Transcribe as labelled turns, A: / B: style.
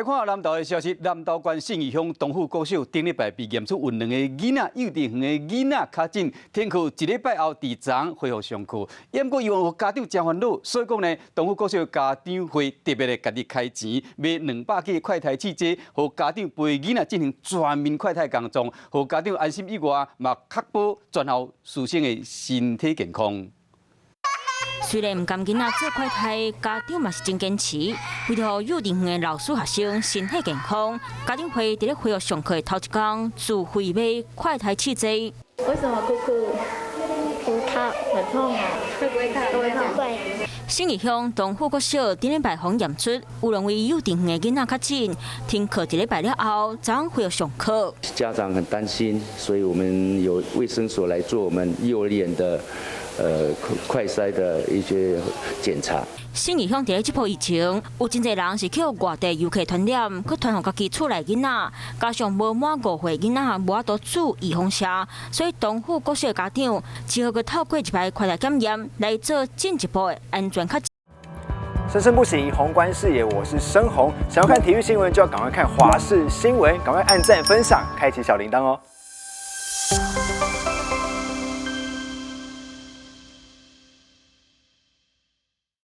A: 來看南投的消息，南投縣信義鄉東富國小頂禮拜被驗出有兩個囡仔幼稚園的囡仔確診，停課一禮拜後，佇昨昏恢復上課。毋過因為有家長誠煩惱，所以講呢，東富國小家長會特別的家己開錢買200支快篩試劑，予家長陪囡仔進行全面快篩工作，予家長安心以外，嘛確保全校師生的身體健康。
B: 雖然毋甘囡仔做快篩，家長嘛是真堅持。為著予幼稚園的老師學生身體健康，家長會佇咧恢復上課的頭一工自費買快篩試劑。
C: 為什麼哭哭？很痛，很痛哦。會不會痛？會痛。會。
B: 信義鄉東富國小頂禮拜予驗出有兩位幼稚園的囡仔確診，停課一禮拜了後，昨昏恢復上課。
D: 家長很擔心，所以我們有衛生所來做我們幼兒園的快篩的一些檢查。
B: 信義鄉佇咧這波疫情，有真濟人是去予外地遊客傳染，閣傳予家己厝內囡仔，加上無滿5歲囡仔無法度注預防射，所以東富國小的家長只好閣透過一擺快篩檢驗來做進一步的安全確。
E: 生生不息，宏觀視野，我是申宏。想要看體育新聞，就要趕快看華視新聞，趕快按讚、分享、開啟小鈴鐺哦。